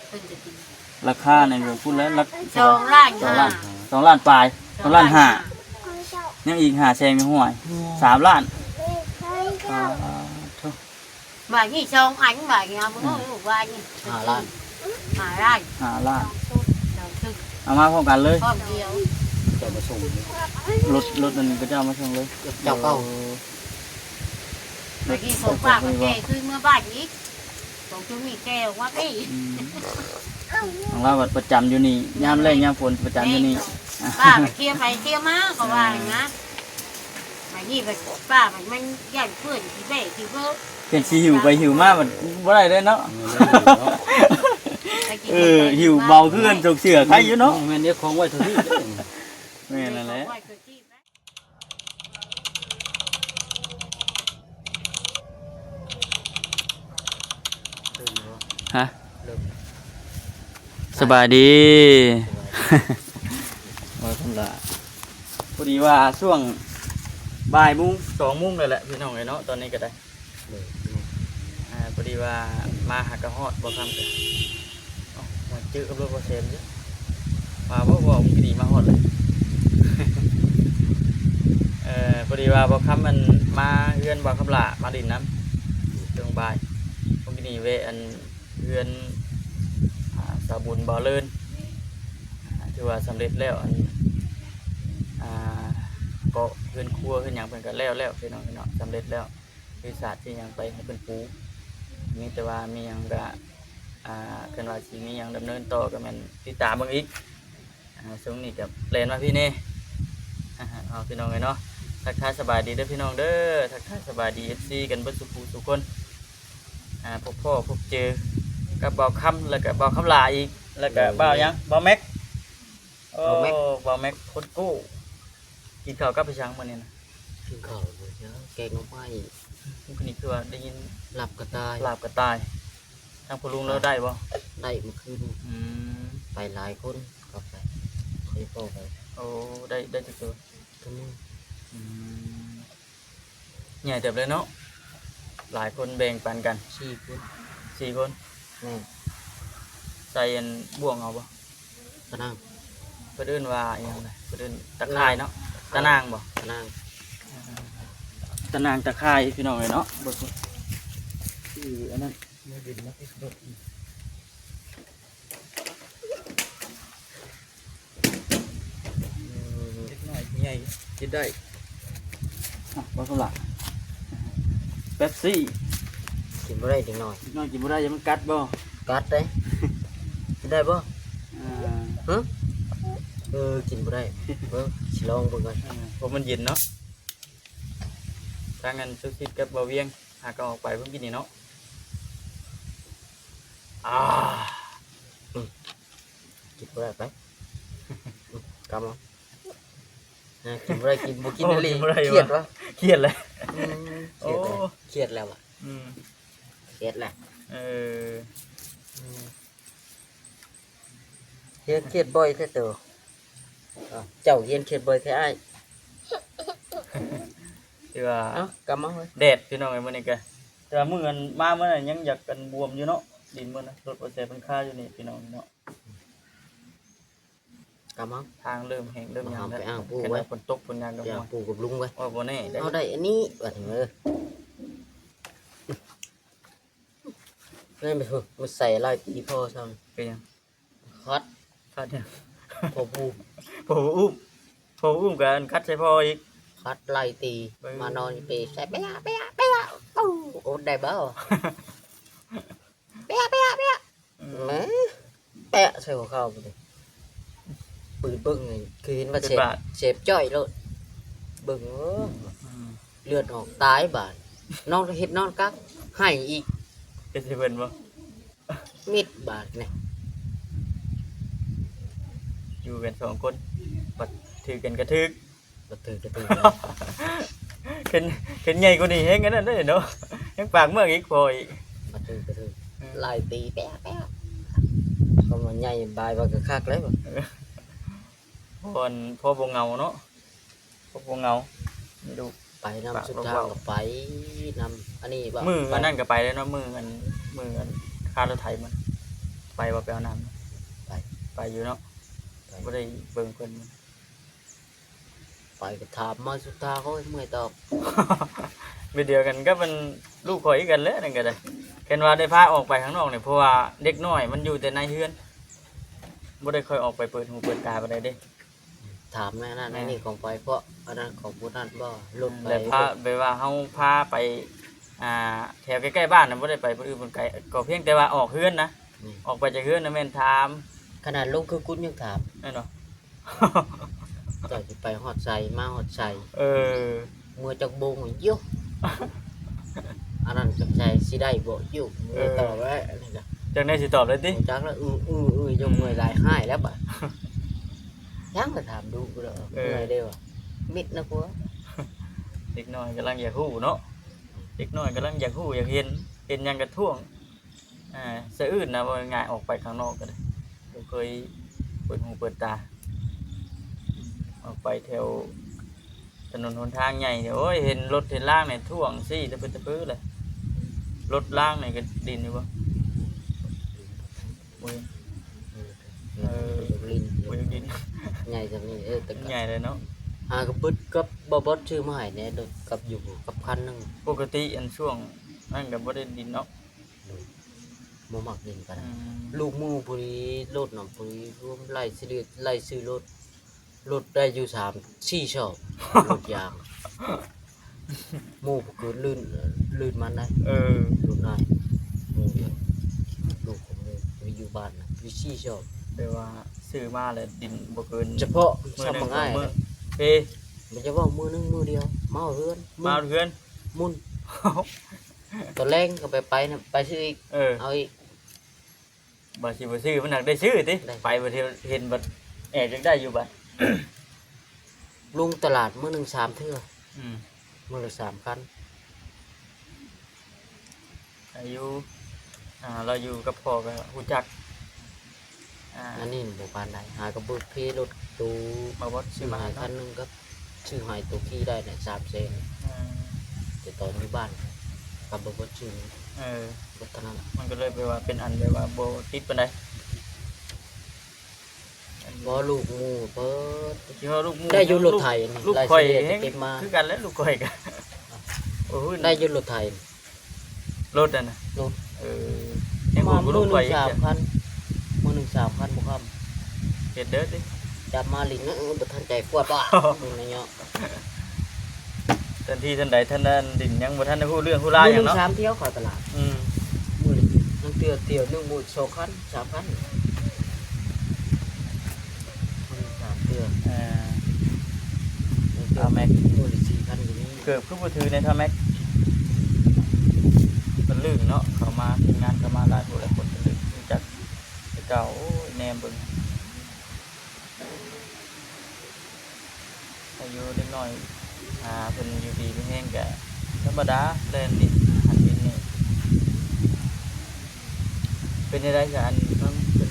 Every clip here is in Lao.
ເພິ່ນຈະກິນ ລາຄາໃນເບື້ອງພຸ້ນແຫຼະ ຫຼັກ ສອງລ້ານ ສອງລ້ານ ຫ້າ ສອງລ້ານປາຍ ສອງລ້ານຫ້າ ສອງລ້ານຫ້າ ຍັງອີກຫ້າແສນ ແມ່ນຫວຍ ສາມລ້ານ ປາດໂທ້ ບາດນີ້ສອງອັນ ບາດນີ້ເອົາ ອືມ ລູກບາດນີ້ ຫ້າລ້ານ ຫ້າລ້ານ ຫ້າລ້ານ ສອງຊຸດ ສອງຊຸດ ເອົາມາພ້ອມກັນເລີຍ ພ້ອມດຽວ ເຈົ້າມາສົ່ງ ລົດ ລົດນັ້ນເຂົາເຈົ້າມາສົ່ງເລີຍ ເຈົ້າເກົ່າ ເອີ ບາດນີ້ຂອງຝາກກໍແກ່ຄືເມືອບ້ານອີກ ຂອງຈຸມນີ້ແກ່ອອກມາພີ້ ອືມ ຂອງລາວບັດປະຈຳຢູ່ນີ້ ຍາມແລ້ງຍາມຝົນປະຈຳຢູ່ນີ້ ແມ່ນ ປ້າໄປເຄຍໄປເຄຍມາ ເຂົາວ່າຫັ້ນນະ ບາດນີ້ບັດປ້າບັດມັນຢ້ານເປື້ອນຊິແບກຊິເບີ ເຫັນຊິຫິ້ວໄປຫິ້ວມາບັດບໍ່ໄດ້ເດ້ເນາະ ເອີ ຫິ້ວເບົາຄືກັນ ສົກເສື້ອໄຄຢູ່ເນາະ ແມ່ນເດ້ ຂອງໄວ້ເທົ່ານີ້ ແມ່ນນັ້ນແຫຼະ ຮະ ສະບາຍດີ ສະບາຍດີ ວ່າທຳລາ ພໍດີວ່າຊ່ວງບ່າຍໂມງ ສອງໂມງແລ້ວແຫຼະ ພີ່ນ້ອງເອີຍເນາະ ຕອນນີ້ກໍໄດ້ ໂດຍ ອ່າ ພໍດີວ່າມາຫາກະຮອດບໍ່ຄຳ ເອົ້າ ມາຈື່ກັບລົດບໍ່ແຊນຢູ່ ວ່າບໍ່ ບໍ່ ມື້ກີ້ມາຮອດເລີຍ ເອີ ພໍດີວ່າບໍ່ຄຳ ອັນ ມາເຮືອນບໍ່ຄຳຫຼ້າ ມາຫຼິ້ນນຳ ຊ່ວງບ່າຍ ມື້ກີ້ແວະ ອັນ ເຮືອນ ອ່າ ສາວບຸນບໍ່ເລີນ ອ່າ ຖືວ່າສຳເລັດແລ້ວ ອັນ ອ່າ ເກາະເຮືອນຄົວເຮືອນຫຍັງເພິ່ນກໍແລ້ວແລ້ວ ພີ່ນ້ອງເນາະ ສຳເລັດແລ້ວ ຄືສາດຄືຫຍັງໄປໃຫ້ເພິ່ນປູ ມີແຕ່ວ່າມີຫຍັງກະ ອ່າ ຄັນວ່າຊິມີຫຍັງດຳເນີນຕໍ່ກໍແມ່ນຕິດຕາມເບິ່ງອີກ ອ່າ ຊ່ວງນີ້ກໍແລ່ນມາພີ້ແດ່ ເອົາ ພີ່ນ້ອງເອີຍເນາະ ທັກທາຍສະບາຍດີເດີພີ່ນ້ອງເດີ ທັກທາຍສະບາຍດີເອັຟຊີກັນເບິດສູ່ຜູ້ສູ່ຄົນ ອ່າ ພົບພໍ້ພົບເຈີກັບບ່າວຄຳ ແລ້ວກໍບ່າວຄຳຫຼ້າອີກ ແລ້ວກໍ ໂດຍ ບ່າວຫຍັງ ບ່າວແມັກ ໂອ້ ບ່າວແມັກ ບ່າວແມັກຄົນກູ້ ກິນເຂົ້າກັບອີຫຍັງມື້ນີ້ນະ? ກິນເຂົ້າ ແກງໜໍ່ໄມ້ ມື້ນີ້ຄືວ່າໄດ້ຍິນ ລາບກະຕ່າຍ ລາບກະຕ່າຍ ທາງພໍ່ລຸງລາວໄດ້ບໍ່? ໄດ້ມື້ຄືນ ອືມ ໄປຫຼາຍຄົນ ກໍໄປ ຂ້ອຍພໍໄປ ໂອ້ ໄດ້ ໄດ້ຈັກໂຕ? ໂຕໜຶ່ງ ອືມ ໃຫຍ່ເຕີບເລີຍເນາະ ຫຼາຍຄົນແບ່ງປັນກັນ ສີ່ຄົນ ສີ່ຄົນ ແມ່ນ ໃສ່ອັນບ່ວງເອົາບໍ່? ຕະໜ່າງ ເພິ່ນເອີ້ນວ່າອີຫຍັງນະ? ເພິ່ນເອີ້ນຕະຂ່າຍເນາະ ຕະໜ່າງ ຕະໜ່າງບໍ່? ຕະໜ່າງ ຕະໜ່າງຕະຂ່າຍ ພີ່ນ້ອງເອີຍເນາະ ເບິ່ງ ຄືອັນນັ້ນ ມາເປັນມາຕິດລົດ ເດັກນ້ອຍຜູ້ໃຫຍ່ກິນໄດ້ ອ່ະ ບໍ່ສະຫຼະ ເປັບຊີ ກິນບໍ່ໄດ້ເດັກນ້ອຍ ເດັກນ້ອຍກິນບໍ່ໄດ້ ຢ້ານມັນກັດບໍ່? ກັດເດ້ ກິນໄດ້ບໍ່? ອ່າ ຮະ ເອີ ກິນບໍ່ໄດ້ ເບິ່ງ ຊິລອງເບິ່ງກ່ອນ ເອີ ເພາະມັນເຢັນເນາະ ທາງອັນສຸສິດກັບບ່າວວຽງ ຫາກໍອອກໄປເບິ່ງກິນນີ້ເນາະ ອ່າ ອືມ ກິນບໍ່ໄດ້ ໄປ ອືມ ກຳເອົາ ເອີ ກິນບໍ່ໄດ້ ກິນ ບໍ່ກິນອີ່ຫຼີ ໂອ້ ກິນບໍ່ໄດ້ ຄຽດວະ ຄຽດແຫຼະ ອືມ ຄຽດແລ້ວ ໂອ້ ຄຽດແລ້ວ ຄຽດແລ້ວ ເອີ ອືມ ຮຽນຄຽດບ່ອຍແທ້ໂຕ ເຈົ້າຮຽນຄຽດບ່ອຍແທ້ອ້າຍ ຖືວ່າ ເອົ້າ ກຳມາເວີຍ ແດດພີ່ນ້ອງເອີຍ ມື້ນີ້ກະ ແຕ່ວ່າມື້ອັນມາມື້ນັ້ນຍັງຢາກກັນບວມຢູ່ເນາະ ດິນມື້ນັ້ນ ລົດບໍ່ແຊເພິ່ນຄາຢູ່ນີ້ພີ່ນ້ອງເນາະ ກຳມາ ທາງເລີ່ມແຫ້ງເລີ່ມຫຍັງແລ້ວ ໄປອ້າງປູ່ ຄັນວ່າ ໄວ້ ຝົນຕົກຝົນຫຍັງກໍ ໄປອ້າງປູ່ກັບລຸງໄວ້ ໂອ້ ບໍ່ແນ່ ເຮົາໄດ້ອັນນີ້ ບາດນີ້ ເອີ ນີ້ມັນ ມັນໃສ່ຫຼາຍປີພໍຊ່ຳ ເປັນຫຍັງ? ຂັດ ຂັດຫຍັງ? ພໍ່ປູ່ ພໍ່ອູ້ມ ພໍ່ອູ້ມກັນຂັດໃສ່ພໍ່ອີກ ຂັດຫຼາຍຕີ ເອີ ມານອນຕີໃສ່ ເປະເປະເປະ ໂອ້ ໄດ້ບໍ່? ເປະເປະເປະ ອືມ ແໝ ແປະໃສ່ຫົວເຂົ່າພຸ້ນ ປືດເບິ່ງນີ້ ຄືເຫັນວ່າເສບ ເປັນບາດ ເສບຈ້ອຍໂລດ ເບິ່ງ ໂອ້ ອືມ ເລືອດອອກຕາຍບາດ ນອນກໍເຮັດນອນກັກ ໄຫ້ອີກ ເຮັດໃສ່ເພິ່ນບໍ່? ມິດບາດນີ້ ຢູ່ກັນສອງຄົນ ບັດຖືກກັນກະຖືກ ບັດຖືກກະຖືກ ຄັນ ຄັນໃຫຍ່ກວ່ານີ້ແຮງອັນນັ້ນເດ້ເນາະ ແຮງປາກເມືອກອີກພໍອີກ ບັດຖືກກະຖືກ ເອີ ຫຼາຍຕີແປະແປະ ຄຳວ່າໃຫຍ່ບາຍວ່າກະຄັກແລ້ວ ເອີ ພໍ ພໍບໍ່ເຫງົາເນາະ ພວກບໍ່ເຫງົາ ມີລູກ ໄປນຳ ປາກ ສຸດທາງ ເວົ້າ ກໍໄປນຳ ອັນນີ້ວ່າ ມື້ອັນນັ້ນກໍໄປແລ້ວເນາະ ມື້ອັນ ມື້ອັນຄາລົດໄຖມັນ ຄ ໄປບໍ່ ໄປເອົານ້ຳ? ໄປ ໄປຢູ່ເນາະ. ໄປ ບໍ່ໄດ້ເບິ່ງເພິ່ນ ໄປກໍຖາມມາສຸດທ້າຍ ໂອ້ຍ ເມື່ອຍຕອບ. ແບບດຽວກັນກັບອັນລູກຂ້ອຍຄືກັນແຫຼະ ນັ້ນກໍໄດ້. ຄັນວ່າໄດ້ພາອອກໄປຂ້າງນອກນີ້ ເພາະວ່າເດັກນ້ອຍມັນຢູ່ແຕ່ໃນເຮືອນ ບໍ່ໄດ້ຄ່ອຍອອກໄປເປີດຫູເປີດຕາປານໃດເດ້. ຖາມແນວນັ້ນແນວນີ້ຂອງໃຜ ເພາະອັນນັ້ນຂອງຜູ້ນັ້ນບໍ່ ລົດໃຜ ແລ້ວພາ ແບບວ່າເຮົາພາໄປ ອ່າ ແຖວໃກ້ໆບ້ານນະ ບໍ່ໄດ້ໄປບ່ອນອື່ນບ່ອນໄກ ກໍພຽງແຕ່ວ່າອອກເຮືອນນະ ອອກໄປຈາກເຮືອນນະແມ່ນຖາມ. ຂະໜາດລົງຄືກຸດຍັງຖາມ ແມ່ນບໍ່? ເຈົ້າຊິໄປຮອດໃສ ມາຮອດໃສ ເອີ ເມືອຈັກໂມງຢູ່ ອັນນັ້ນຈັກໃສຊິໄດ້ບໍ່ຢູ່ ເອີ ຕອບແລ້ວ ອັນນີ້ກໍ ຈັ່ງໃດຊິຕອບໄດ້ຕິ ຈັກແລ້ວ ອືໆໆ ຍົກມືຫຼາຍ ອື ຮ້າຍແລ້ວບາດ ຍັງກໍຖາມດຸເດີ ເອີ ເມື່ອຍເດ້ວ່າ ມິດນະຜົວ. ເດັກນ້ອຍກຳລັງຢາກຮູ້ເນາະ ເດັກນ້ອຍກຳລັງຢາກຮູ້ຢາກເຫັນ ເຫັນຫຍັງກໍທ້ວງ. ອ່າ ສະອື່ນນະ ເວົ້າງ່າຍໆ ອອກໄປຂ້າງນອກກໍໄດ້ ບໍ່ເຄີຍເປີດຫູເປີດຕາ ອອກໄປແຖວຖະໜົນຫົນທາງໃຫຍ່ນີ້ ໂອ້ຍ ເຫັນລົດເຫັນລາງນີ້ທ້ວງຊີ້ຕະປຶດຕະປືເລີຍ. ລົດລາງນີ້ກໍດິນຢູ່ບໍ່? ບໍ່ເຫັນ ເອີ ບໍ່ຢາກດິນ ບໍ່ຢາກດິນ ໃຫຍ່ສ່ຳນີ້ ເອີ ແຕ່ກໍໃຫຍ່ແລ້ວເນາະ. ຫາກະປຶດກັບບໍ່ບອດຊື້ມາໃຫ້ແດ່ ລົດກັບຢູ່ກັບຄັນໜຶ່ງ. ປົກກະຕິອັນຊ່ວງນັ້ນກໍບໍ່ໄດ້ດິນເນາະ. ໂດຍ ບໍ່ມັກຫຼິ້ນປານໃດ. ອືມ ລູກໝູ່ຜູ້ນີ້ລົດນຳຜູ້ນີ້ລວມໄລ່ຊື້ ໄລ່ຊື້ລົດ ລົດໄດ້ຢູ່ສາມສີ່ຊອກ ລົດຢາງ ໝູ່ຜູ້ອື່ນລື່ນ ລື່ນມັນໄດ້. ເອີ ລົດອ້າຍໝູ່ດຽວ ລູກຂອງໝູ່ຢູ່ບ້ານນະ ມີສີ່ຊອກ ແປວ່າຊື້ມາແລ້ວດິນບໍ່ເກີນ ສະເພາະ ມື້ໜຶ່ງສອງມື້ ເພ ບໍ່ຈະເວົ້າມື້ໜຶ່ງມື້ດຽວ ມາເຮືອນ ມາເຮືອນ ໝຸ່ນ ຕອນແລງກໍໄປ ໄປນຳ ໄປຊື້ອີກ ເອີ ເອົາອີກ ບາດຊິບໍ່ຊື້ມັນຫາກໄດ້ຊື້ຕິ ໄດ້ ໄປບັດເຫັນບັດແອບຢາກໄດ້ຢູ່ບັດ ລົງຕະຫຼາດມື້ໜຶ່ງສາມເທື່ອ ອືມ ມື້ລະສາມຄັນ ອາຍຸ ອ່າ ລາວຢູ່ກັບພໍ່ກໍຮູ້ຈັກ. ອ່າ ອັນນີ້ບໍ່ປານໃດ ຫາກະເບີກເພລົດໂຕ ມາບໍ່ຊື້ມາເນາະ ຄັນໜຶ່ງກໍຊື້ໃຫ້ໂຕຂີ່ໄດ້ນະ ສາມແສນ ອືມ ແຕ່ຕອນຢູ່ບ້ານກໍບໍ່ ບໍ່ຊື້ ເອີ ບໍ່ເທົ່ານັ້ນ ມັນກໍເລີຍແບບວ່າເປັນອັນແບບວ່າບໍ່ຕິດປານໃດ. ບໍ່ ລູກໝູ່ເບີດ ຊິວ່າລູກໝູ່ ໄດ້ຢູ່ລົດໄຖ ລູກຂ້ອຍແຮງ ເກັບມາ ຄືກັນແຫຼະ ລູກຂ້ອຍກໍ ໂອ້ຍ ໄດ້ຢູ່ລົດໄຖ ລົດນັ້ນນະ ລົດ ເອີ ຍັງໂຫດກວ່າລູກຂ້ອຍອີກ ມື້ໜຶ່ງສາມຄັນ ມື້ໜຶ່ງສາມຄັນບໍ່ຄ້ຳ ເຮັດເດີຕິ ຈັບມາຫຼິ້ນ ເອີ ບໍ່ທັນໃຈກວດວ່າ ເບິ່ງໃນເຍາະ ທັນທີທັນໃດ ທັນນັ້ນດິນຍັງບໍ່ທັນໄດ້ຮູ້ເລື່ອງຮູ້ລາວຫຍັງເນາະ ມື້ໜຶ່ງສາມທ່ຽວເຂົ້າຕະຫຼາດ ອືມ ມື້ໜຶ່ງ ລາງເທື່ອທ່ຽວໜຶ່ງມື້ສອງຄັນ ສາມຄັນ ມື້ໜຶ່ງສາມເທື່ອ ເອີ ລາງເທື່ອ ເອົາແມັກ ມື້ລະສີ່ຄັນກໍມີ ເກີບຄືບໍ່ຖືແດ່ທ້າວແມັກ ເພິ່ນລື່ນເນາະ ເຂົ້າມາ ທີມງານເຂົ້າມາຫຼາຍຜູ້ຫຼາຍຄົນ ເພິ່ນລືມຮູ້ຈັກແຕ່ເກົ່າ ໂອ້ຍ ແນມເບິ່ງ ອາຍຸເດັກນ້ອຍ ອ່າ ເພິ່ນຢູ່ດີມີແຮງກະທຳມະດາ ແລ່ນຫຼິ້ນຫັ້ນຫຼິ້ນນີ້ ເປັນຈັ່ງໃດຊະ ອັນເພິ່ນ ເພິ່ນ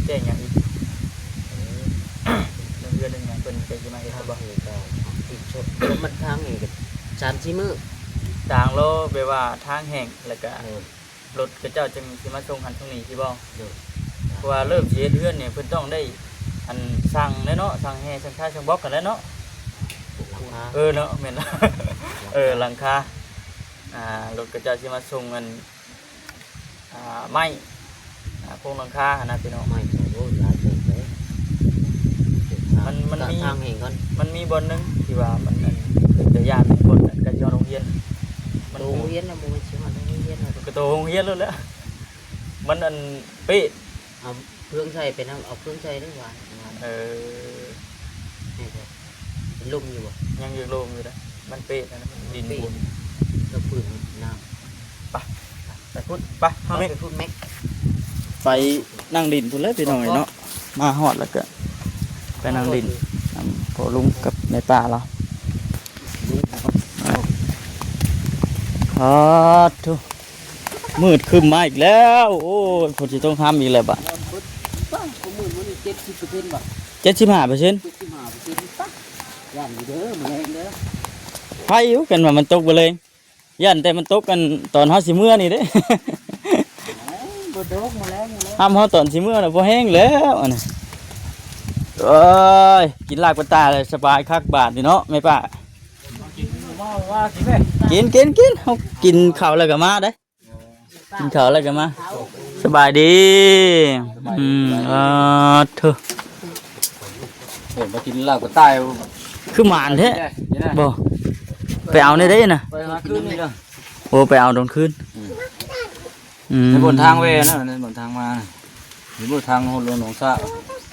ແຈ້ງຫຍັງອີກ ເອີ ເລື່ອງເຮືອນເລື່ອງຫຍັງ ເພິ່ນໃກ້ຊິມາເຮັດແລ້ວບໍ່? ທາງນີ້ກໍຕິດຊົດ ລົມມັນທາງນີ້ກໍສາມສີ່ມື້ ທາງໂລ ແບບວ່າທາງແຫ້ງ ແລ້ວກະ ໂດຍ ລົດເຂົາເຈົ້າຈຶ່ງຊິມາສົ່ງຫັ້ນສົ່ງນີ້ຊີ້ບໍ່? ໂດຍ ເພາະວ່າເລີ່ມຊິເຮັດເຮືອນນີ້ ເພິ່ນຕ້ອງໄດ້ ອັນ ສັ່ງແຫຼະເນາະ ສັ່ງແຮ່ ສັ່ງຊາຍ ສັ່ງບລັອກຫັ້ນແຫຼະເນາະ ຫຼັງຄາ ເອີ ເນາະ ແມ່ນ ຫຼັງຄາ ເອີ ຫຼັງຄາ ອ່າ ລົດເຂົາເຈົ້າຊິມາສົ່ງ ອັນ ອ່າ ໄມ້ ອ່າ ໂຄງຫຼັງຄາຫັ້ນນະພີ່ນ້ອງ ໄມ້ ໂອ້ ຫຼາຍເຕີບເລີຍ ມັນ ມັນມີ ທາງແຫ້ງກ່ອນ ມັນມີບ່ອນໜຶ່ງທີ່ວ່າມັນ ອັນ ເປັນຕາຢ້ານ ບ່ອນ ອັນ ໃກ້ຈອດໂຮງຮຽນ ມັນ ໂຕໂຮງຮຽນນະ ບໍ່ແມ່ນຊິວ່າໂຮງຮຽນນະ ກໍໂຕໂຮງຮຽນໂລດແຫຼະ ມັນ ອັນ ເປະ ເອົາເຟືອງໃສ່ໄປນຳ ເອົາເຟືອງໃສ່ເດີວ່າ ເອີ ນີ້ເປັນລົມຢູ່ບໍ່? ຍັງຢູ່ ລົມຢູ່ເດ້ ມັນເປະນະ ມັນດິນບວມ ເປັນ ແລ້ວຟື້ນນ້ຳ ໄປ ໄປພຸ້ນ ໄປ ເຮົາ ໄປພຸ້ນແມັກ ໄປນັ່ງຫຼິ້ນພຸ້ນແຫຼະພີ່ນ້ອງເອີຍເນາະ ມາຮອດແລ້ວກໍໄປນັ່ງຫຼິ້ນນຳພໍ່ລຸງກັບແມ່ປ້າລາວ ອາ ໂທ້ ມືດຄຶ້ມມາອີກແລ້ວ ໂອ້ຍ ຝົນຊິຕົກຮຳອີກແລ້ວບາດ ເບິດ ປ້າ ມື້ນີ້ເຈັດສິບເປີເຊັນ ເຈັດສິບຫ້າເປີເຊັນ ເຈັດສິບຫ້າເປີເຊັນ ຢ້ານຢູ່ເດີ ມື້ແລງເດີ ໄຄຢູ່ ຄັນວ່າມັນຕົກມື້ແລງ ຢ້ານແຕ່ມັນຕົກ ອັນ ຕອນເຮົາຊິເມືອນີ້ເດ້ ໂອ້ຍ ບໍ່ ຫ້ຳເຮົາຕອນຊິເມືອນະ ບໍ່ແຮງແລ້ວອັນນີ້. ໂອ້ຍ ກິນລາບກະຕ່າຍແລ້ວສະບາຍຄັກບາດນີ້ເນາະແມ່ປ້າ. ກິນ ກິນ ກິນ ເຮົາກິນເຂົ້າແລ້ວກໍມາເດ້. ກິນເຂົ້າແລ້ວກໍມາ. ສະບາຍດີ. ອືມ ອາ ໂທ້ ເອີ ມາກິນລາບກະຕ່າຍ ຄືໝານແທ້. ບໍ່ ໄປເອົາແນວໃດນະ? ໄປຫາຄືນນີ້ນະ. ໂອ້ ໄປເອົາຕອນຄືນ. ອືມ ອືມ ໃນບົນທາງແວ່ນະ ໃນບົນທາງມານະ ໃນບົນທາງລົງໜອງຊະ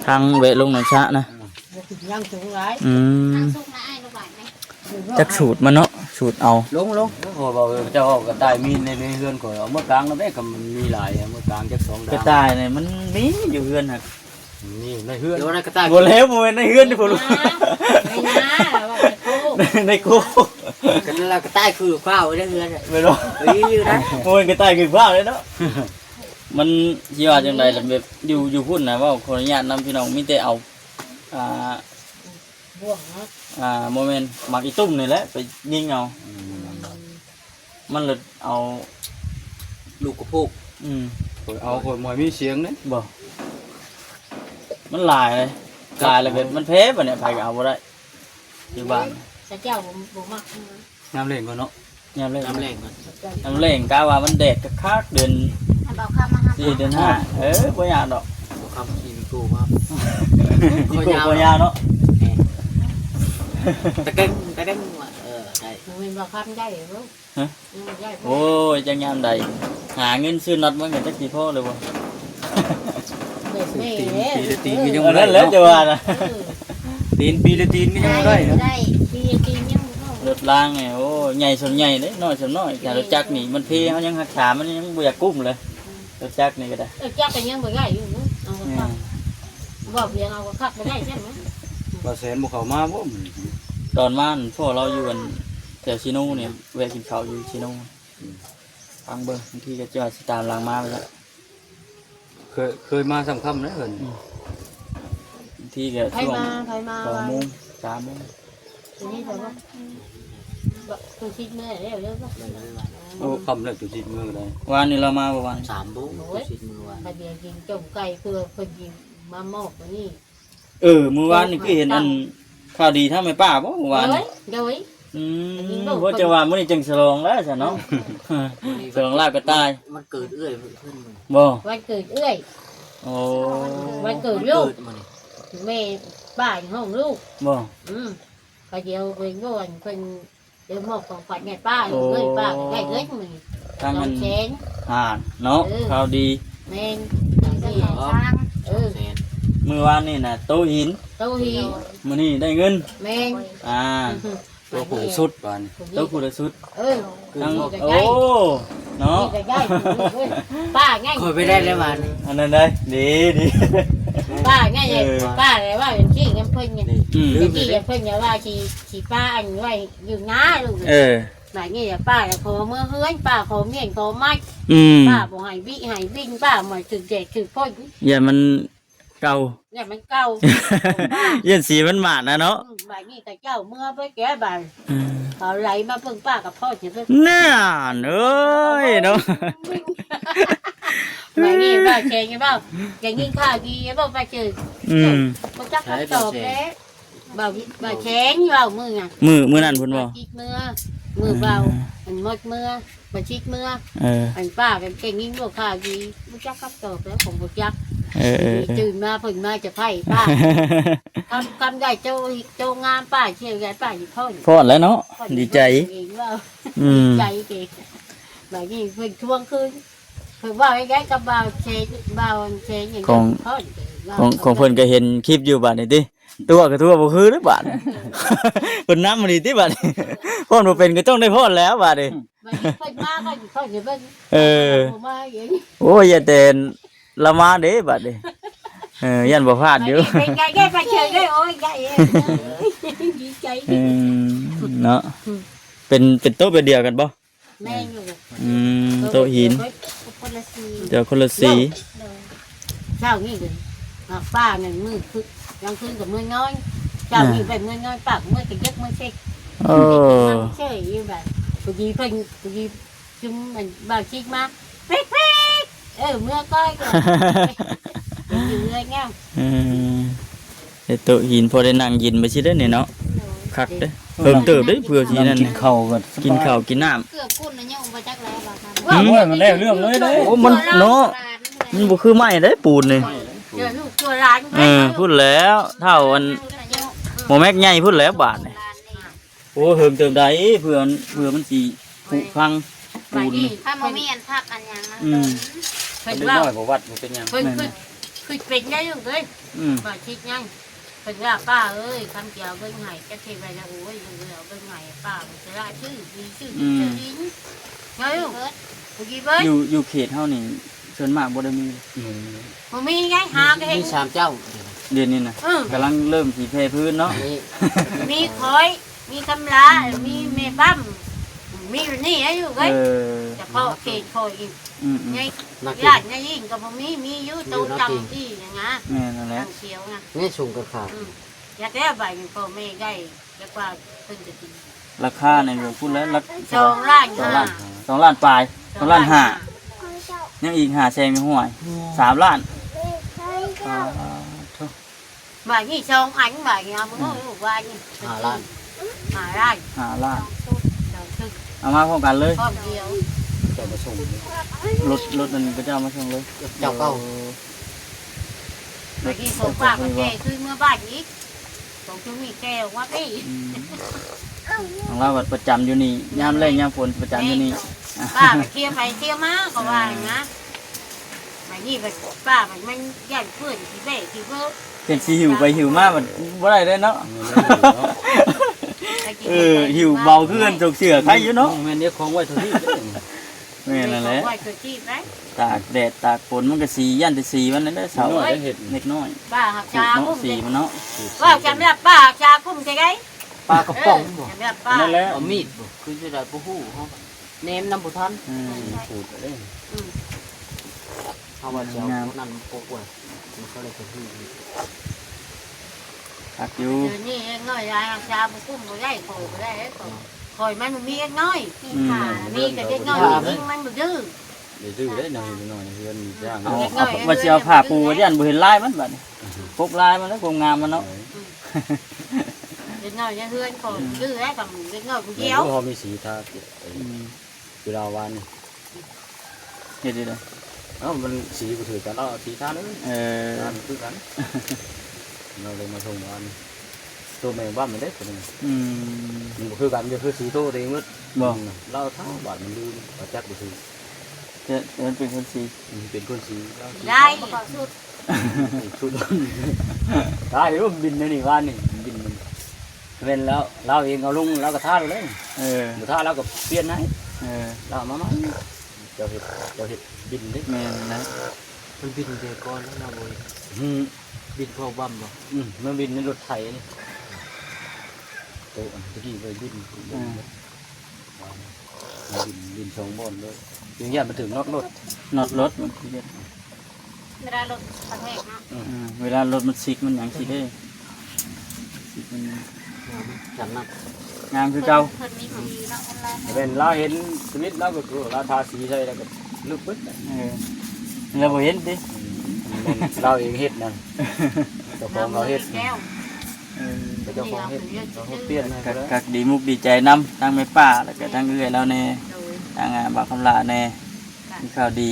ທາງແວ່ລົງໜອງຊະນະ. ອືມ ຍັງສູງຫຼາຍ. ອືມ ຈັກສູດມັນເນາະ ສູດເອົາ. ລົງ ລົງ ໂອ້ ເຂົາເວົ້າ ເຈົ້າເອົາກະຕ່າຍມີໃນ ໃນເຮືອນຂ້ອຍ ເອົາເມືອກາງນຳແດ່ ຄັນມັນມີຫຼາຍ ເອົາເມືອກາງຈັກສອງດາວ. ກະຕ່າຍນີ້ມັນມີຢູ່ເຮືອນຫັ້ນ. ມີໃນເຮືອນ ຢູ່ໃນກະຕ່າຍ. ບໍ່ແລ້ວ ບໍ່ແມ່ນໃນເຮືອນເດ້ພໍ່ລູກ ໃນນາ ໃນນາ ໃນໂຄກ ໃນໂຄກ. ກະຕ່າຍຄືຂ້າວໃນເຮືອນ ແມ່ນບໍ່? ເອີ ຢູ່ນະ ບໍ່ແມ່ນກະຕ່າຍຄືຂ້າວເດ້ເນາະ. ມັນຊິວ່າຈັ່ງໃດລະ ແບບຢູ່ ຢູ່ພຸ້ນນະ ເວົ້າຂໍອະນຸຍາດນຳພີ່ນ້ອງ ມີແຕ່ເອົາ ອ່າ ບ່ວງເນາະ ອ່າ ບໍ່ແມ່ນ ໝາກອີຕຸ່ມນີ້ແຫຼະໄປຍິງເອົາ. ອືມ ມັນລະເອົາລູກກະໂພກ. ອືມ ຂ້ອຍເອົາ ຂ້ອຍບໍ່ໃຫ້ມີສຽງເດ້. ບໍ່ ມັນຫຼາຍເລີຍ ຫຼາຍລະແບບມັນແພ້ບາດນີ້ ໃຜກໍເອົາບໍ່ໄດ້ ຢູ່ບ້ານ. ເຂົາເຈົ້າບໍ່ ບໍ່ມັກ ຍາມແລງກ່ອນເນາະ ຍາມແລງ ຍາມແລງກ່ອນ ຍາມແລງ ກະວ່າມັນແດດຄັກໆ ເດືອນ ໃຫ້ເບົາຄຳມາຮັບ ສີ່ ເດືອນຫ້າ. ເອີ ບໍ່ຍາກດອກ ເບົາຄຳຂີ່ມີໂກ້ມາ ມີໂກ້ ຄອຍາວ ຄອຍາວເນາະ. ແມ່ນ ຕະເກັງ ຕະເກັງວ່າ ເອີ ໄດ້ ບໍ່ແມ່ນເບົາຄຳໄດ້ເນາະ. ຮະ? ອືມ ໄດ້ ໂອ້ຍ ຈັກຍາມໃດ ຫາເງິນຊື້ນັອດມັນກໍຈັກຊິພໍຫຼືບໍ່. ແບບນີ້ແຫຼະ ຕີນ ຕີນກໍຍັງບໍ່ໄດ້ເນາະ ແຫຼະ ຈະວ່ານະ. ເອີ ຕີນ ປີລະຕີນກໍຍັງບໍ່ໄດ້ນະ ໄດ້ ປີລະຕີນຍັງບໍ່ພໍ. ລົດລາງນີ້ ໂອ້ ໃຫຍ່ສ່ຳໃຫຍ່ເດ້ ນ້ອຍສ່ຳນ້ອຍ ແຕ່ລົດຈັກນີ້ມັນເພ ເຮົາຍັງຮັກສາ ມັນຍັງບໍ່ຢາກກຸ້ມເລີຍ. ລົດຈັກນີ້ກໍໄດ້ ລົດຈັກກໍຍັງບໍ່ໄດ້ຢູ່ເນາະ. ເອົາ ອືມ ຄັກ ເວົ້າພຽງເອົາຄັກບໍ່ໄດ້ຊັ້ນເນາະ. ບ່າວແສນບໍ່ເຂົ້າມາບໍ່ມື້ນີ້? ຕອນມານັ້ນ ພໍ່ລາວຢູ່ອັນແຖວຊີໂນນີ້ ແວະກິນເຂົ້າຢູ່ຊີໂນ. ອືມ ຟັງເບິ່ງ ບາງທີກໍຈະວ່າຊິຕາມຫຼັງມາໄປແລ້ວ. ເຄີຍ ເຄີຍມາສ່ຳຄ່ຳເດ້ເພິ່ນ. ອືມ ບາງທີກໍ ໃຜ ຊ່ວງມາ ໃຜມາ ສອງໂມງ ສາມໂມງ. ໂຕນີ້ເພິ່ນວ່າ ໂຕຊິດເມືອແລ້ວເດີ. ໂອ້ ຄ່ຳແລ້ວ ໂຕຊິດເມືອກໍໄດ້. ວານນີ້ລາວມາບໍ່ວານ? ສາມໂມງ ໂອ້ຍ ໂຕຊິດເມືອວານ. ຂ້ອຍເດຍກິນຕົ້ມໄກ່ເພື່ອເພິ່ນຊິມາມອບມື້ນີ້. ເອີ ມື້ວານນີ້ຄືເຫັນອັນຂ່າວດີທາງແມ່ປ້າບໍ່ມື້ວານນີ້? ໂດຍ ໂດຍ. ອືມ ເພິ່ນ ເພາະຈັ່ງວ່າມື້ນີ້ຈັ່ງສະຫຼອງແລ້ວຊັ້ນເນາະ. ອືມ ສະຫຼອງລາບກະຕ່າຍ. ວັນເກີດເອື້ອຍເພິ່ນ. ບໍ່ ວັນເກີດເອື້ອຍ. ໂອ້ ວັນເກີດລູກ. ແມ່ປ້າຫ້ອງລູກ. ບໍ່ ອືມ ກໍດຽວໄປຢູ່ອັນເພິ່ນ ດຽວມອບຂອງຂວັນໃຫ້ປ້າ. ໂອ້ ເອີຍ ປ້າໄດ້ເງິນມື້ນີ້ ທາງນັ້ນ ສອງແສນ. ອ່າ ເນາະ ເອີ ຂ່າວດີ. ແມ່ນ ສອງແສນ. ເອີ ມື້ວານນີ້ນະໂຕະຫີນ ໂຕະຫີນ ມື້ນີ້ໄດ້ເງິນ. ແມ່ນ ອ່າ ໂຕະຜູ້ລະຊຸດບາດນີ້ ໂຕະຜູ້ລະຊຸດ. ເອີ ທາງ ໂອ້ ເນາະ ນີ້ກໍໄດ້. ປ້າໄງ ຂ້ອຍໄປໄດ້ແລ້ວບາດນີ້. ອັນນັ້ນໄດ້ ດີ ດີ ປ້າໄງ. ເອີ ປ້າໄດ້ວ່າເປັນຂີ້ນຳເພິ່ນໄງ. ອືມ ເປັນຂີ້ນຳເພິ່ນ ຢ່າວ່າຊິ ຊິປ້າອັນໄວ້ຢູ່ນາລູກ. ເອີ ບາດນີ້ແຫຼະ ປ້າລະຂໍເມືອເຮືອນ ປ້າຂໍມ້ຽນຂໍມັດ. ອືມ ປ້າບໍ່ໃຫ້ບິໃຫ້ບິນ ປ້າບໍ່ໃຫ້ຖືກແດດຖືກຝົນ ຢ້ານມັນເກົ່າ ຢ້ານມັນເກົ່າ ຢ້ານສີມັນໝາດນະເນາະ. ອືມ ບາດນີ້ຂະເຈົ້າເມືອໄປແກ່ບາດ. ເອີ ເຂົາໄຫຼມາເບິ່ງປ້າກັບພໍ່ຊິເບິ່ງ. ນັ້ນ ເອີຍ ເນາະ ບາດນີ້ບ່າວແຂງເວົ້າ ໄດ້ຍິນຂ່າວດີບໍ່ ປ້າຈື່. ອືມ ບໍ່ຈັກຄຳຕອບແລ້ວ. ບ່າວ ບ່າວແຂງເວົ້າມື້ນັ້ນ ມື້ ມື້ນັ້ນພຸ້ນບໍ່? ຈິດເມືອ ມື້ບ່າວ ອ່າ ອັນໝົດເມືອ ບ່າວຈິດເມືອ. ເອີ ອັນປ້າກໍໄດ້ຍິນຢູ່ຂ່າວດີ ບໍ່ຈັກຄຳຕອບແລ້ວ ຂອງບໍ່ຈັກ. ເອີ ເອີ ຕື່ນມາເພິ່ນມາຈະໄພ້ປ້າ ຄຳ ຄຳໄດ້ໂຕ ໂຕງາມ ປ້າຊິໄດ້ ປ້າຊິຟ້ອນ ຟ້ອນແລ້ວເນາະ ຟ້ອນ ດີໃຈ. ອືມ ດີໃຈເດ້. ບາດນີ້ເພິ່ນທວງຄືນ ເພິ່ນເວົ້າໄດ້ກັບບ່າວເຊ ບ່າວເຊ ຂອງ ຂອງ ຂອງເພິ່ນກໍເຫັນຄລິບຢູ່ບາດນີ້ຕິ. ຕົວະກໍຕົວະບໍ່ຄືເດ້ບາດ ເພິ່ນນຳມາດີຕິບາດນີ້. ຟ້ອນບໍ່ເປັນກໍຕ້ອງໄດ້ຟ້ອນແລ້ວບາດນີ້. ບາດນີ້ເພິ່ນມາກໍຊິເຂົ້າຊິເບິ່ງ. ເອີ ບໍ່ມາເອງ. ໂອ້ຍ ຢ່າແຕ່ລາວມາເດ້ບາດນີ້. ເອີ ຢ້ານບໍ່ພາດຢູ່. ເປັນໄງໄດ້ໄປເຊີນເດ້. ໂອ້ຍ ຍາຍເອີຍ ດີໃຈ. ອືມ ເນາະ ເປັນ ເປັນໂຕະແບບດຽວກັນບໍ່? ແມ່ນຢູ່. ອືມ ໂຕະຫີນ ຄົນລະສີ ແຕ່ຄົນລະສີ. ໂດຍ ເຊົ້ານີ້ກໍ ອ່າ ປ້ານັ້ນມື້ຄື ກາງຄືນກໍເມືອນອນ ເຊົ້ານີ້ ອ່າ ໄປເມືອນອນ ປ້າກໍເມືອໄປເກັບເມືອເຊັກ. ໂອ້ ເສຍຢູ່ບາດ ພໍດີເພິ່ນ ພໍດີ ຊຸມມັນບ່າວຊິດມາ ເປັກໆ. ເອີ ເມືອກ່ອນກໍ ຢູ່ເຮືອນຍັງ ເອີ ເຮັດໂຕະຫີນພໍໄດ້ນັ່ງເຢັນໄປຊິເດ້ນີ້ເນາະ. ໂດຍ ຄັກເດ້ ເພີ່ມເຕີບເດ້ ເພື່ອຊິນັ້ນ ກິນເຂົ້າກໍ ກິນເຂົ້າກິນນ້ຳ ເກືອບກຸ້ນນະໂຍມບໍ່ຈັກແລ້ວວ່າ ໂອ້ຍ ມັນແລ້ວເລື່ອງເລີຍເດ້. ໂອ້ ມັນເນາະ ມັນບໍ່ຄືໄມ້ເດ້ປູນນີ້ ເຈື່ອລູກເກືອຫຼານ ເອີ ພຸ້ນແລ້ວ ເຖົ້າອັນ ໝໍແມັກໃຫຍ່ພຸ້ນແລ້ວບາດນີ້. ໂອ້ ເຫິງເຕີບໃດ ເພື່ອ ເພື່ອມັນຊິຜຸພັງ ບາດນີ້ ປູນນີ້ ຖ້າບໍ່ມີອັນພັກອັນຫຍັງນະ ອືມ ເພິ່ນວ່າ ເດັກນ້ອຍບໍ່ວັດບໍ່ເປັນຫຍັງ ເພິ່ນ ແມ່ນ ຄື ຄືເປັນໄດ້ລູກເອີຍ ອືມ ວ່າຄິດຫຍັງ ເພິ່ນວ່າ ປ້າເອີຍ ຄຳດຽວເບິ່ງໃຫ້ ຈັກເຮັດໄວ້ລະ ໂອ້ຍ ເອີຍ ເອົາເບິ່ງໃຫ້ ປ້າບໍ່ສະຫຼະ ຊື້ດີ ຊື້ ອືມ ຊື້ດິນ ເນາະລູກ ບໍ່ດີເບິດ ຢູ່ ຢູ່ເຂດເຮົານີ້ ສ່ວນມາກບໍ່ໄດ້ມີ ອືມ ບໍ່ມີໄງ ຫາກໍເຫັນ ມີສາມເຈົ້າ ດຽວນີ້ນະ ເອີ ກຳລັງເລີ່ມຊິແຜ່ພື້ນເນາະ ມີ ມີຂ້ອຍ ມີຄຳຫຼາ ອືມ ມີແມ່ປ້ຳ ມີຢູ່ນີ້ໃດລູກເອີຍ ເອີ ສະເພາະເຂດຂ້ອຍອີກ ອືມໆ ໃຫຍ່ ຮ້ານໃຫຍ່ອີກກໍບໍ່ມີ ມີຢູ່ໂຕຈຳທີ່ນະ ແມ່ນຫັ້ນແຫຼະ ຈຳຂຽວນະ ນີ້ສູງກັນຂາດ ອືມ ຢາກແລ້ວບາດນີ້ ພໍ່ແມ່ໃຫຍ່ ຢາກວ່າເພິ່ນຈະກິນ ລາຄານີ້ພຸ້ນແຫຼະ ຫຼັກສອງລ້ານ ສອງລ້ານ ສອງລ້ານປາຍ ສອງລ້ານຫ້າ ສອງລ້ານຫ້າ ຍັງອີກຫ້າແສນຢູ່ຫ້ວຍ ສາມລ້ານ ປາດໂທ້ ບາດນີ້ສອງອັນ ບາດນີ້ເອົາ ອືມ ມື້ວານນີ້ ຫ້າລ້ານ ຫ້າລ້ານ ຫ້າລ້ານ ສອງຊຸດ ສອງຊຸດ ເອົາມາພ້ອມກັນເລີຍ ພ້ອມດຽວ ເຈົ້າມາສົ່ງ ລົດ ລົດນັ້ນເຂົາເຈົ້າມາສົ່ງເລີຍ ເຈົ້າເກົ່າ ໂອ້ ບາດນີ້ຂອງຝາກກໍແກ່ຄືເມືອບ້ານອີກ ຂອງຈຸມີແກ່ວ່າເປ້ ອືມ ຂອງລາວບັດປະຈຳຢູ່ນີ້ ຍາມແລ້ງຍາມຝົນປະຈຳຢູ່ນີ້ ປ້າໄປເທີ່ຍວໄປເທີ່ຍວມາກໍວ່ານະ ບາດນີ້ບັດປ້າບັດມັນຢ້ານເພື່ອນຊິແບກຊິເບີ ເພິ່ນຊິຫິ້ວໄປຫິ້ວມາບັດບໍ່ໄດ້ເດ້ເນາະ ແມ່ນເນາະ ເອີ ຫິ້ວເບົາຄືກັນ ຕົກເສື້ອໃຄຢູ່ເນາະ ແມ່ນເດ້ ຂອງໄວ້ທຸກທີ່ ແມ່ນນັ້ນແຫຼະ ຕາກແດດຕາກຝົນມັນກໍສີ ຢ້ານແຕ່ສີມັນນັ້ນແຫຼະ ເສົາ ເດັກນ້ອຍ ປ້າຮັກສາກຸ້ມ ສີມັນເນາະ ວ່າຈະແມ່ປ້າຮັກສາກຸ້ມໃສ່ໃດ ປາກະປ໋ອງບໍ່ ເອີ ຈະແມ່ປ້າ ນັ້ນແຫຼະ ເອົາມີດບໍ່ ຄືຊິໄດ້ບໍ່ຮູ້ ເຮົາແນມນຳບໍ່ທັນ ອືມ ຂູດເດ້ ອືມ ເຮົາວ່າຊິເອົາ ງາມ ພວກນັ້ນມາປົກໄວ້ ມັນກໍເລີຍໄປຮູ້ ຄັກຢູ່ ດຽວນີ້ເດັກນ້ອຍຫຼາຍ ຮັກສາບໍ່ກຸ້ມບໍ່ໄດ້ ຂ້ອຍບໍ່ໄດ້ເດ້ ຂ້ອຍ ອືມ ຂ້ອຍມັນບໍ່ມີເດັກນ້ອຍ ອືມ ມີແຕ່ເດັກນ້ອຍຍິງມັນບໍ່ດື້ ໄດ້ດື້ໄດ້ ນ້ອຍເດັກນ້ອຍໃນເຮືອນມີ ເອີ ຈ້າງ ເອົາ ເອົາ ວ່າຊິເອົາຜ້າປູ ຢ້ານບໍ່ເຫັນລາຍມັນບັດນີ້ ອືມ ປົກລາຍມັນແລ້ວ ກົມງາມມັນເນາະ ເອີ ເດັກນ້ອຍໃນເຮືອນຂ້ອຍ ອືມ ດື້ໄດ້ ບາງເດັກນ້ອຍຜູ້ດຽວ ແມ່ນບໍ່ ເຮົາມີສີທາ ອືມ ເວລາວານນີ້ ເຮັດຈັ່ງໃດ ເອົ້າ ມັນສີບໍ່ຖືກກັນ ລາວເອົາສີທາເລີຍ ເອີ ທາຄືກັນ ລາວເລີຍມາສົ່ງວານນີ້ ໂຕແມງບ້ານມັນເດ້ ໂຕນີ້ ອືມ ມັນບໍ່ຄືກັນ ມັນຄືສີໂຕຕົວເອງໝົດ ບໍ່ ອືມ ລາວທາບາດມັນລືມ ລາວຈັກບໍ່ຖືກ ແຕ່ມັນເປັນຄົນສີ ອືມ ເປັນຄົນສີ ລາວສີ ໄດ້ ຊຸດ ຕາຍ ເຫັນບໍ່ ບິນແນວນີ້ ວານນີ້ ບິນ ແມ່ນແລ້ວ ລາວເອງເອົາລົງ ລາວກໍທາເລີຍ ເອີ ບໍ່ທາ ລາວກໍປ່ຽນໃຫ້ ເອີ ລາວມາໃໝ່ ເຈົ້າເຮັດ ເຈົ້າເຮັດບິນເດ້ ແມ່ນນະ ມັນບິນແຕ່ກ່ອນແລ້ວລາວບໍ່ເຮັດ ອືມ ບິນເຂົ້າບຳບໍ່ ອືມ ມາບິນໃນລົດໄຖນີ້ ໂຕອັນຕະກີ້ໄປບິນ ເອີ ບິນ ບິນສອງບ່ອນເລີຍ ຢ້ານມັນຖືກນັອດລົດ ນັອດລົດມັນຄືເຮັດ ເວລາລົດກະແທກເນາະ ອືມ ເວລາລົດມັນຊິກມັນຫຍັງຊິເດ້ ຊິກມັນ ງາມ ງາມຄືເກົ່າ ເພິ່ນ ເພິ່ນມີສີເນາະ ຄົນລາວ ແມ່ນລາວເຫັນສະວິດລາວກໍຄືລາວທາສີໃສ່ແລ້ວກໍລຶບເບິດ ເອີ ລາວບໍ່ເຫັນຕິ ອືມ ແມ່ນລາວເອງເຮັດນະ ເຈົ້າຂອງເຂົາເຮັດ ເອີ ເຈົ້າຂອງເຮັດ ເຂົາເຮັດປ່ຽນໃຫ້ ຄັກ ຄັກ ດີມຸກດີໃຈນຳ ທັງແມ່ປ້າ ແລ້ວກໍທັງເອື້ອຍລາວແດ່ ໂດຍ ທັງ ອ່າ ບ່າວຄຳຫຼ້າແດ່ ມີຂ່າວດີ